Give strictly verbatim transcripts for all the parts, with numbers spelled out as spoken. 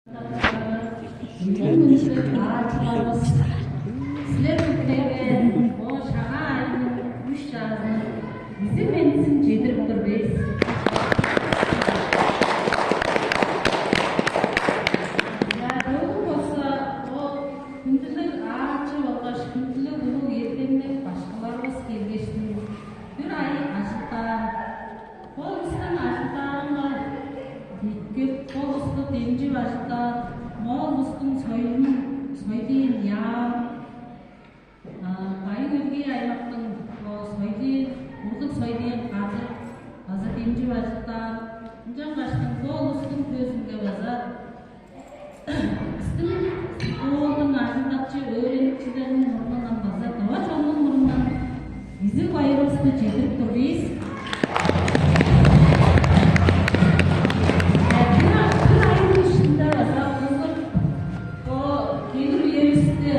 Бүгүн күндү аарчылавыс. Силер бүдүрейге бо шагаа айның үш чаазын изиг мендизин чедирип тур бис. Ягылым болза, бо хүндүлүг аарчы болгаш хүндүлүг улуг эртемниг башкыларывыс келгештиң, бир ай ажылдаан. Ол улустуң ажылдаарынга деткип, ол улусту демчип ажылдаан, моол улустуң сойлун, сойлуун яап, Байыр-Өлгий аймактың сойлуун, урлуг сойлуун кады база демчип ажылдаан. Ынчангаштың бо улустуң көзүнге база бистиң школдуң ажылдакчы өөреникчилериниң мурнундан база тыва чоннуң мурнундан изиг байырывысты чедирип тур бис. Бир айның иштинде база узуп, бо келир үевисте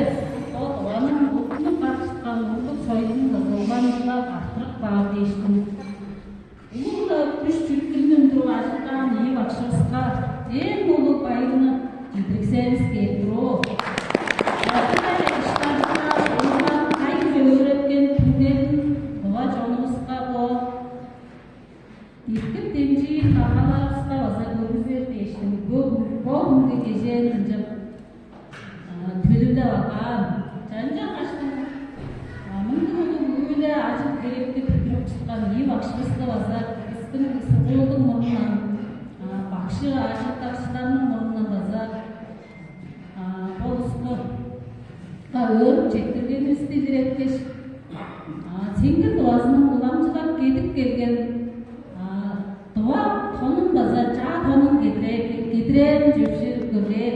бо Тываның уттунуп бар чыткан урлуг сойлун база улам-ла арттырып каар дээштиң. Улуг-ла күш-чүткүлүн туруп ажылдаан ийи бакшывыска эң улуг байырны чедириксевис кээп тур. База-ла иштажылар улган кайынче өөреткен түңнелин тыва чонувуска бо деткип демчиир багаларывыска база көргүзер дээштиң, бо, бо хүнге кежээн ынчап төлүлеп алгаан. Чанча каштың мындыг улуг үүле ажыл-херекти бүдүрүп чыткан ийи бакшывысты база бистиң школдуң мурнундан, бакшы ажылдакчыларның мурнундан база бо улуска өөрүп четтиргенивисти илереткеш, сеңгир Тывазының уламчылап кедип келген тыва тонун база чаа тонун кедирээрин чөпшээреп көрээр.